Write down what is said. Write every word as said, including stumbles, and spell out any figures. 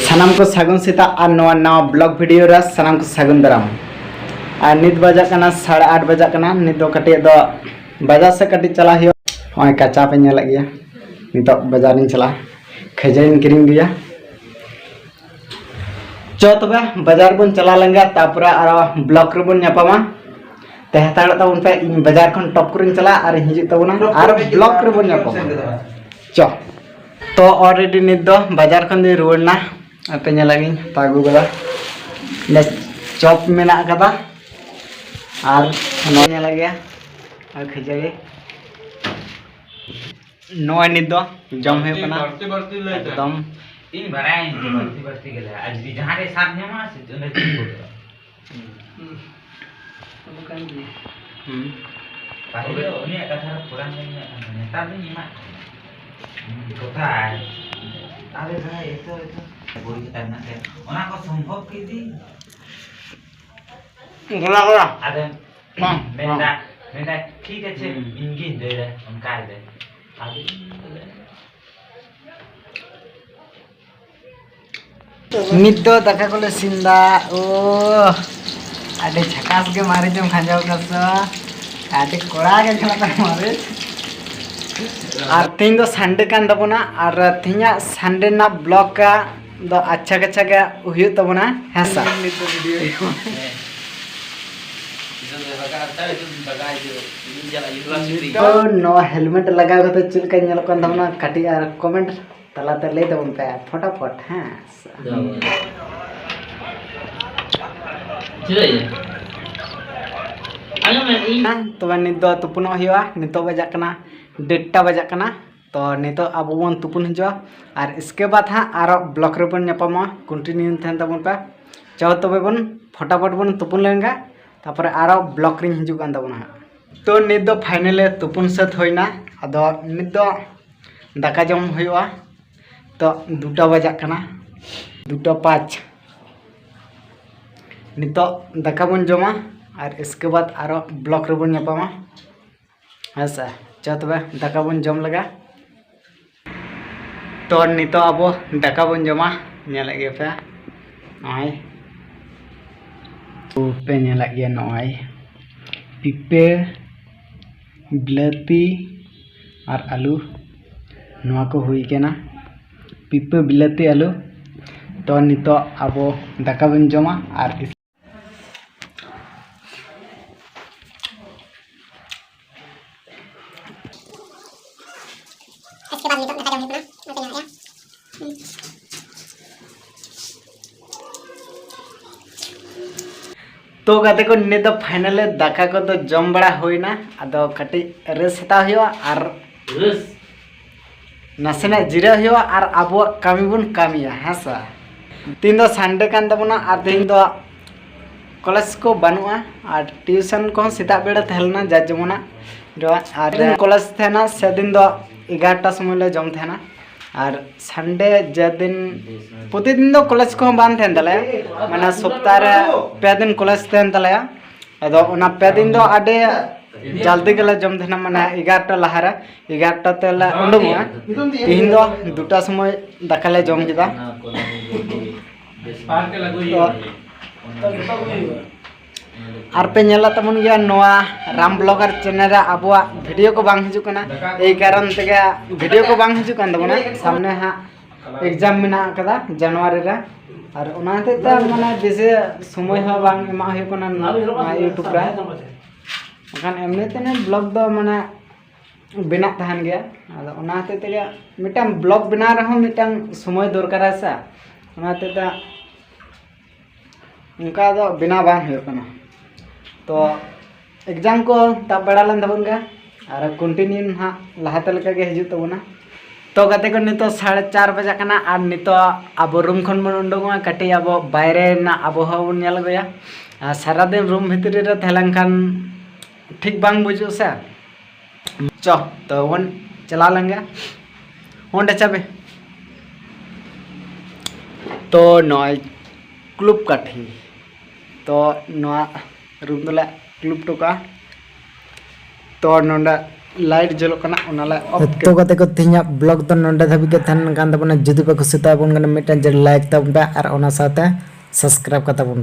ᱥᱟᱱᱟᱢ ᱠᱚ ᱥᱟᱹᱜᱩᱱ ᱥᱮᱛᱟᱜ ᱟᱨ ᱱᱚᱣᱟ ᱱᱟᱣᱟ ᱵᱞᱚᱜ ᱵᱷᱤᱰᱤᱭᱳ ᱨᱮ ᱥᱟᱱᱟᱢ ᱠᱚ ᱥᱟᱹᱜᱩᱱ ᱫᱟᱨᱟᱢ᱾ ᱟᱨ ᱱᱤᱛ ᱵᱟᱡᱟᱜ ᱠᱟᱱᱟ ᱥᱟᱲᱮ ᱟᱴ ᱵᱟᱡᱟᱜ ᱠᱟᱱᱟ᱾ ᱱᱤᱛ ᱫᱚ ᱠᱟᱹᱴᱤᱡ ᱫᱚ ᱵᱟᱡᱟᱨ ᱥᱮᱫ ᱠᱟᱹᱴᱤᱡ ᱪᱟᱞᱟᱜ ᱦᱩᱭᱩᱜᱼᱟ᱾ ᱱᱚᱜᱼᱚᱭ ᱠᱟᱪᱟ ᱯᱮ ᱧᱮᱞᱮᱫ ᱜᱮᱭᱟ, ᱱᱤᱛᱚᱜ ᱵᱟᱡᱟᱨᱤᱧ ᱪᱟᱞᱟᱜᱼᱟ, ᱠᱷᱟᱹᱡᱟᱹᱲᱤᱧ ᱠᱤᱨᱤᱧ ᱟᱹᱜᱩᱭᱟ᱾ ᱪᱚ ᱛᱚᱵᱮ ᱵᱟᱡᱟᱨ ᱵᱚᱱ ᱪᱟᱞᱟᱣ ᱞᱮᱱ ᱜᱮ, ᱛᱟᱯᱚᱨᱮ ᱟᱨᱚ ᱵᱞᱚᱜ ᱨᱮᱵᱚᱱ ᱧᱟᱯᱟᱢᱟ᱾ ᱛᱮ ᱦᱟᱛᱟᱲᱚᱜ ᱛᱟᱵᱚᱱ ᱯᱮ, ᱤᱧ ᱵᱟᱡᱟᱨ ᱠᱷᱚᱱ ᱴᱚᱯ ᱠᱚᱨᱮᱧ ᱪᱟᱞᱟᱜᱼᱟ ᱟᱨ ᱤᱧ ᱦᱤᱡᱩᱜ ᱛᱟᱵᱚᱱᱟ, ᱟᱨ ᱵᱞᱚᱜ ᱨᱮᱵᱚᱱ ᱧᱟᱯᱟᱢᱟ᱾ ᱪᱚ᱾ ᱛᱚ ᱚᱞᱨᱮᱰᱤ ᱱᱤᱛ ᱫᱚ ᱵᱟᱡᱟᱨ ᱠᱷᱚᱱ ᱫᱚᱧ ᱨᱩᱣᱟᱹᱲ ᱮᱱᱟ᱾ ᱟᱯᱮ ᱧᱮᱞ ᱞᱟᱹᱜᱤᱧ ᱦᱟᱛᱟᱣ ᱟᱹᱜᱩ ᱠᱟᱫᱟ, ᱚᱸᱰᱮ ᱪᱚᱯ ᱢᱮᱱᱟᱜ ᱠᱟᱫᱟ ᱟᱨ ᱱᱚᱣᱟ ᱧᱮᱞ ᱜᱮᱭᱟ ᱟᱨ ᱠᱷᱟᱹᱡᱟᱹᱲᱤ᱾ ᱱᱚᱜᱼᱚᱭ ᱱᱤᱛ ᱫᱚ ᱡᱚᱢ ᱦᱩᱭᱩᱜ ᱠᱟᱱᱟ᱾ ᱵᱟᱹᱲᱛᱤ ᱵᱟᱹᱲᱛᱤ ᱞᱟᱹᱭ ᱛᱮ᱾ ᱮᱠᱫᱚᱢ᱾ ᱤᱧ ᱵᱟᱲᱟᱭᱟᱹᱧ ᱡᱮ ᱵᱟᱹᱲᱛᱤ ᱵᱟᱹᱲᱛᱤ ᱜᱮ ᱞᱟᱹᱭᱟ᱾ ᱟᱨ ᱡᱩᱫᱤ ᱡᱟᱦᱟᱸ ᱨᱮ ᱥᱟᱵ ᱧᱟᱢᱚᱜᱼᱟ, ᱥᱮ ᱚᱸᱰᱮ ᱛᱤᱸᱜᱩ ᱠᱚᱜᱼᱟ᱾ ᱦᱩᱸ᱾ ᱯᱟᱹᱦᱤᱞ ᱫᱚ ᱩᱱᱤᱭᱟᱜ ᱠᱟᱛᱷᱟ ᱨᱮ ᱯᱩᱨᱟᱹᱧ ᱢᱮᱱᱮᱫ ᱠᱟᱱ ᱛᱟᱦᱮᱸᱫ, ᱱᱮᱛᱟᱨ ᱫᱚᱧ ᱮᱢᱟᱜ ᱠᱟᱱᱟ᱾ ᱦᱩᱸ, ᱠᱚᱛᱷᱟᱭ᱾ ᱟᱨᱮ ᱵᱷᱟᱭ, ᱮᱛᱚ, ᱮᱛᱚ᱾ ᱵᱳᱭ ᱠᱷᱟᱛᱟ ᱢᱮᱱᱟᱜ ᱛᱟᱭᱟ᱾ ᱚᱱᱟ ᱠᱚ ᱥᱚᱢᱵᱷᱚᱵ ᱠᱮᱫᱤᱧ᱾ ᱜᱚᱞᱟ, ᱜᱚᱞᱟ᱾ ᱟᱫᱚ ᱵᱟᱝ, ᱢᱮᱱᱫᱟ, ᱵᱟᱝ᱾ ᱢᱮᱱᱫᱟ, "ᱴᱷᱤᱠ ᱟᱪᱷᱮ, ᱦᱩᱸ᱾ ᱤᱧ ᱜᱤᱧ ᱫᱟᱹᱲᱟ," ᱚᱱᱠᱟᱭ ᱫᱟᱭ᱾ ᱟᱫᱚ ᱤᱧ ᱫᱚ ᱞᱟᱹᱭ ᱱᱤᱛ ᱫᱚ ᱫᱟᱠᱟ ᱠᱚᱞᱮ ᱤᱥᱤᱱ ᱫᱟ᱾ ᱳ, ᱟᱹᱰᱤ ᱡᱷᱟᱠᱟᱥ ᱜᱮ ᱢᱟᱹᱨᱤᱪ ᱮᱢ ᱠᱷᱟᱸᱡᱚ ᱠᱟᱫᱟ ᱥᱮ ᱵᱟᱝ? ᱟᱹᱰᱤ ᱠᱚᱲᱟ ᱜᱮ ᱡᱷᱟᱞᱟᱜ ᱠᱟᱱᱟ ᱢᱟᱹᱨᱤᱪ᱾ ᱟᱨ ᱛᱮᱦᱮᱧ ᱫᱚ ᱥᱟᱱᱰᱮ ᱠᱟᱱ ᱛᱟᱵᱚᱱᱟ, ᱟᱨ ᱛᱮᱦᱮᱧᱟᱜ ᱥᱟᱱᱰᱮ ᱨᱮᱱᱟᱜ ᱵᱞᱚᱜ ᱫᱚ ᱟᱪᱪᱷᱟ ᱠᱟᱪᱷᱟ ᱜᱮ ᱦᱩᱭᱩᱜ ᱛᱟᱵᱚᱱᱟ, ᱦᱮᱸ ᱥᱮ? ᱱᱤᱛ ᱫᱚ ᱵᱷᱤᱰᱤᱭᱳ ᱦᱩᱭᱩᱜᱼᱟ᱾ ᱱᱤᱛ ᱫᱚ ᱱᱚᱣᱟ ᱦᱮᱞᱢᱮᱴ ᱞᱟᱜᱟᱣ ᱠᱟᱛᱮ ᱪᱮᱫ ᱞᱮᱠᱟ ᱧᱮᱞᱚᱜ ᱠᱟᱱ ᱛᱟᱵᱚᱱᱟ, ᱠᱟᱹᱴᱤᱡ ᱟᱨ ᱠᱚᱢᱮᱱᱴ ᱛᱟᱞᱟᱛᱮ ᱞᱟᱹᱭ ᱛᱟᱵᱚᱱ ᱯᱮ ᱯᱷᱚᱴᱟᱯᱷᱚᱴ, ᱦᱮᱸ᱾ ᱪᱮᱫᱟᱜ ᱭᱟ? ᱟᱸᱡᱚᱢ ᱢᱮ, ᱤᱧ ᱦᱮᱸ, ᱛᱚᱵᱮ ᱱᱤᱛ ᱫᱚ ᱛᱩᱯᱩᱱᱚᱜ ᱦᱩᱭᱩᱜᱼᱟ᱾ ᱱᱤᱛᱚᱜ ᱵᱟᱡᱟᱜ ᱠᱟᱱᱟ ᱰᱮᱴᱴᱟ ᱵᱟᱡᱟᱜ ᱠᱟᱱᱟ᱾ ᱛᱚ ᱱᱤᱛᱚᱜ ᱟᱵᱚ ᱵᱚᱱ ᱛᱩᱯᱩᱱ ᱦᱤᱡᱩᱜᱼᱟ, ᱟᱨ ᱤᱥᱠᱮ ᱵᱟᱫ ᱦᱟᱸᱜ ᱟᱨᱚ ᱵᱞᱚᱜ ᱨᱮᱵᱚᱱ ᱧᱟᱯᱟᱢᱟ᱾ ᱠᱚᱱᱴᱤᱱᱤᱭᱩ ᱛᱟᱦᱮᱱ ᱛᱟᱵᱚᱱ ᱯᱮ᱾ ᱪᱚ ᱛᱚᱵᱮ ᱵᱚᱱ ᱯᱷᱚᱴᱟᱯᱷᱚᱴ ᱵᱚᱱ ᱛᱩᱯᱩᱱ ᱞᱮᱱ ᱜᱮ, ᱛᱟᱯᱚᱨᱮ ᱟᱨᱚ ᱵᱞᱚᱜ ᱨᱤᱧ ᱦᱤᱡᱩᱜ ᱠᱟᱱ ᱛᱟᱵᱚᱱᱟ ᱦᱟᱸᱜ᱾ ᱛᱚ ᱱᱤᱛ ᱫᱚ ᱯᱷᱟᱭᱱᱮᱞᱮ ᱛᱩᱯᱩᱱ ᱥᱟᱹᱛ ᱦᱩᱭᱱᱟ᱾ ᱟᱫᱚ ᱱᱤᱛ ᱫᱚ ᱫᱟᱠᱟ ᱡᱚᱢ ᱦᱩᱭᱩᱜᱼᱟ᱾ ᱛᱚ ᱫᱩᱴᱟ ᱵᱟᱡᱟᱜ ᱠᱟᱱᱟ, ᱫᱩᱴᱟ ᱯᱟᱸᱪ᱾ ᱱᱤᱛᱚᱜ ᱫᱟᱠᱟ ᱵᱚᱱ ᱡᱚᱢᱟ ᱟᱨ ᱤᱥᱠᱮ ᱵᱟᱫ ᱟᱨᱚ ᱵᱞᱚᱜ ᱨᱮᱵᱚᱱ ᱧᱟᱯᱟᱢᱟ᱾ ᱦᱮᱸ ᱥᱮ, ᱪᱚ ᱛᱚᱵᱮ ᱫᱟᱠᱟ ᱵᱚᱱ ᱡᱚᱢ ᱞᱮᱜᱟ᱾ ᱛᱚ ᱱᱤᱛᱚᱜ ᱟᱵᱚ ᱫᱟᱠᱟ ᱵᱚᱱ ᱡᱚᱢᱟ, ᱧᱮᱞᱮᱫ ᱜᱮᱭᱟ ᱯᱮ ᱱᱚᱜᱼᱚᱭ᱾ ᱛᱚ ᱯᱮ ᱧᱮᱞᱮᱫ ᱜᱮᱭᱟ ᱱᱚᱜᱼᱚᱭ ᱯᱤᱯᱟᱹ, ᱵᱤᱞᱟᱹᱛᱤ ᱟᱨ ᱟᱹᱞᱩ, ᱱᱚᱣᱟ ᱠᱚ ᱦᱩᱭ ᱠᱟᱱᱟ ᱯᱤᱯᱟᱹ, ᱵᱤᱞᱟᱹᱛᱤ, ᱟᱹᱞᱩ᱾ ᱛᱚ ᱱᱤᱛᱚᱜ ᱟᱵᱚ ᱫᱟᱠᱟ ᱵᱚᱱ ᱡᱚᱢᱟ ᱟᱨ ᱤᱥᱤᱱ᱾ ᱤᱥᱠᱮ ᱵᱟᱫ ᱱᱤᱛᱚᱜ ᱫᱟᱠᱟ ᱡᱚᱢ ᱦᱩᱭᱩᱜ ᱠᱟᱱᱟ, ᱱᱚᱛᱮ ᱧᱮᱞ ᱨᱮᱭᱟᱜ᱾ ᱛᱚ ᱜᱟᱛᱮ ᱠᱚ, ᱱᱤᱛ ᱫᱚ finally ᱫᱟᱠᱟ ᱠᱚᱫᱚ ᱡᱚᱢ ᱵᱟᱲᱟ ᱦᱩᱭᱱᱟ᱾ ᱟᱫᱚ ᱠᱟᱹᱴᱤᱡ rest ᱦᱟᱛᱟᱣ ᱦᱩᱭᱩᱜᱼᱟ ᱟᱨ ᱱᱟᱥᱮᱱᱟᱜ ᱡᱤᱨᱟᱹᱜ ᱦᱩᱭᱩᱜᱼᱟ ᱟᱨ ᱟᱵᱚᱣᱟᱜ ᱠᱟᱹᱢᱤ ᱵᱚᱱ ᱠᱟᱹᱢᱤᱭᱟ, ᱦᱮᱸ ᱥᱮ᱾ ᱛᱮᱦᱮᱧ ᱫᱚ Sunday ᱠᱟᱱ ᱛᱟᱵᱚᱱᱟ ᱟᱨ ᱛᱮᱦᱮᱧ ᱫᱚ ᱠᱚᱞᱮᱡᱽ ᱠᱚ ᱵᱟᱹᱱᱩᱜᱼᱟ ᱟᱨ tuition ᱠᱚᱦᱚᱸ ᱥᱮᱛᱟᱜ ᱵᱮᱲᱟ ᱛᱟᱦᱮᱸ ᱞᱮᱱᱟ, ᱡᱟᱨ ᱡᱮᱢᱚᱱᱟᱜ᱾ ᱟᱨ ᱡᱮᱫᱤᱱ ᱠᱚᱞᱮᱡᱽ ᱛᱟᱦᱮᱱᱟ, ᱥᱮᱫᱤᱱ ᱫᱚ ᱮᱜᱟᱨᱚᱴᱟ ᱥᱚᱢᱚᱭ ᱞᱮ ᱡᱚᱢ ᱛᱟᱦᱮᱱᱟ᱾ ᱟᱨ Sunday ᱡᱮᱫᱤᱱ, ᱯᱨᱚᱛᱤᱫᱤᱱ ᱫᱚ ᱠᱚᱞᱮᱡᱽ ᱠᱚᱦᱚᱸ ᱵᱟᱝ ᱛᱟᱦᱮᱱ ᱛᱟᱞᱮᱭᱟ, ᱢᱟᱱᱮ ᱥᱚᱯᱛᱟᱦᱚ ᱨᱮ ᱯᱮ ᱫᱤᱱ ᱠᱚᱞᱮᱡᱽ ᱛᱟᱦᱮᱱ ᱛᱟᱞᱮᱭᱟ᱾ ᱟᱫᱚ ᱚᱱᱟ ᱯᱮ ᱫᱤᱱ ᱫᱚ ᱟᱹᱰᱤ ᱡᱟᱞᱫᱤ ᱜᱮᱞᱮ ᱡᱚᱢ ᱛᱟᱦᱮᱱᱟ, ᱢᱟᱱᱮ ᱮᱜᱟᱨᱚᱴᱟ ᱞᱟᱦᱟᱨᱮ, ᱮᱜᱟᱨᱚᱴᱟ ᱛᱮᱞᱮ ᱩᱰᱩᱝᱚᱜᱼᱟ᱾ ᱛᱤᱦᱤᱧ ᱫᱚ ᱫᱩᱴᱟ ᱥᱚᱢᱚᱭ ᱫᱟᱠᱟ ᱞᱮ ᱡᱚᱢ ᱠᱮᱫᱟ᱾ ᱛᱚ ᱟᱨ ᱯᱮ ᱧᱮᱞᱮᱫ ᱛᱟᱵᱚᱱ ᱜᱮᱭᱟ, ᱱᱚᱣᱟ ᱨᱟᱢ blogger channel ᱨᱮ ᱟᱵᱚᱣᱟᱜ video ᱠᱚ ᱵᱟᱝ ᱦᱤᱡᱩᱜ ᱠᱟᱱᱟ, ᱮᱭ ᱠᱟᱨᱚᱱ ᱛᱮᱜᱮ video ᱠᱚ ᱵᱟᱝ ᱦᱤᱡᱩᱜ ᱠᱟᱱ ᱛᱟᱵᱚᱱᱟ᱾ ᱥᱟᱢᱱᱮ ᱦᱟᱸᱜ exam ᱢᱮᱱᱟᱜ ᱟᱠᱟᱫᱟ January ᱨᱮ, ᱟᱨ ᱚᱱᱟ ᱦᱚᱛᱮᱡ ᱛᱮ ᱢᱟᱱᱮ ᱵᱮᱥᱤ ᱥᱚᱢᱚᱭ ᱦᱚᱸ ᱵᱟᱝ ᱮᱢᱟᱜ ᱦᱩᱭᱩᱜ ᱠᱟᱱᱟ ᱱᱚᱣᱟ YouTube ᱨᱮ᱾ ᱵᱟᱠᱷᱟᱱ ᱮᱢᱱᱤ ᱛᱮ blog ᱫᱚ ᱢᱟᱱᱮ ᱵᱮᱱᱟᱜ ᱛᱟᱦᱮᱱ ᱜᱮᱭᱟ᱾ ᱟᱫᱚ ᱚᱱᱟ ᱦᱚᱛᱮᱡ ᱛᱮᱜᱮ ᱢᱤᱫᱴᱟᱝ blog ᱵᱮᱱᱟᱣ ᱨᱮᱦᱚᱸ ᱢᱤᱫᱴᱟᱝ ᱥᱚᱢᱚᱭ ᱫᱚᱨᱠᱟᱨᱟ ᱥᱮ, ᱚᱱᱟ ᱦᱚᱛᱮᱡ ᱛᱮ ᱚᱱᱠᱟ ᱫᱚ ᱵᱮᱱᱟᱣ ᱵᱟᱝ ᱦᱩᱭᱩᱜ ᱠᱟᱱᱟ᱾ ᱛᱚ exam ᱠᱚ ᱛᱟᱵ ᱵᱟᱲᱟ ᱞᱮᱱ ᱛᱟᱵᱚᱱ ᱜᱮ, ᱟᱨ continue ᱱᱟᱦᱟᱜ ᱞᱟᱦᱟᱛᱮ ᱞᱮᱠᱟ ᱜᱮ ᱦᱤᱡᱩᱜ ᱛᱟᱵᱚᱱᱟ᱾ ᱛᱚ ᱜᱟᱛᱮ ᱠᱚ, ᱱᱤᱛᱚᱜ ᱥᱟᱲᱮ ᱪᱟᱨ ᱵᱟᱡᱟᱜ ᱠᱟᱱᱟ ᱟᱨ ᱱᱤᱛᱚᱜ ᱟᱵᱚ room ᱠᱷᱚᱱ ᱵᱚᱱ ᱩᱰᱩᱝᱚᱜᱼᱟ, ᱠᱟᱹᱴᱤᱡ ᱟᱵᱚ ᱵᱟᱭᱨᱮ ᱨᱮᱱᱟᱜ ᱟᱵᱚᱦᱟᱣᱟ ᱵᱚᱱ ᱧᱮᱞ ᱟᱹᱜᱩᱭᱟ᱾ ᱟᱨ ᱥᱟᱨᱟᱫᱤᱱ room ᱵᱷᱤᱛᱨᱤ ᱨᱮ ᱛᱟᱦᱮᱸ ᱞᱮᱱᱠᱷᱟᱱ ᱴᱷᱤᱠ ᱵᱟᱝ ᱵᱩᱡᱩᱜᱼᱟ ᱥᱮ᱾ ᱪᱚ, ᱛᱚ ᱵᱚᱱ ᱪᱟᱞᱟᱣ ᱞᱮᱱ ᱜᱮ᱾ ᱚᱸᱰᱮ ᱪᱟᱵᱤ᱾ ᱛᱚ ᱱᱚᱜᱼᱚᱭ ᱠᱞᱩᱵ ᱠᱟᱹᱴᱷᱤ᱾ ᱛᱚ ᱱᱚᱣᱟ room ᱫᱚᱞᱮ ᱠᱞᱩᱵ ᱦᱚᱴᱚ ᱠᱟᱜᱼᱟ᱾ ᱛᱚ ᱱᱚᱰᱮ ᱞᱟᱭᱤᱴ ᱡᱩᱞᱩᱜ ᱠᱟᱱᱟ, ᱚᱱᱟ ᱞᱮ ᱚᱯᱷ ᱛᱚ ᱜᱟᱛᱮ ᱠᱚ, ᱛᱮᱦᱮᱧᱟᱜ ᱵᱞᱚᱜ ᱫᱚ ᱱᱚᱰᱮ ᱫᱷᱟᱹᱵᱤᱡ ᱜᱮ ᱛᱟᱦᱮᱱ ᱠᱟᱱ ᱛᱟᱵᱚᱱᱟ᱾ ᱡᱩᱫᱤ ᱯᱮ ᱠᱩᱥᱤ ᱛᱟᱵᱚᱱ ᱠᱟᱱᱟ, ᱢᱤᱫᱴᱟᱝ ᱡᱮ ᱞᱟᱭᱤᱠ ᱛᱟᱵᱚᱱ ᱯᱮ ᱟᱨ ᱚᱱᱟ ᱥᱟᱶᱛᱮ ᱥᱟᱵᱥᱠᱨᱟᱭᱤᱵ ᱠᱟᱛᱟ ᱵᱚᱱ ᱯᱮ᱾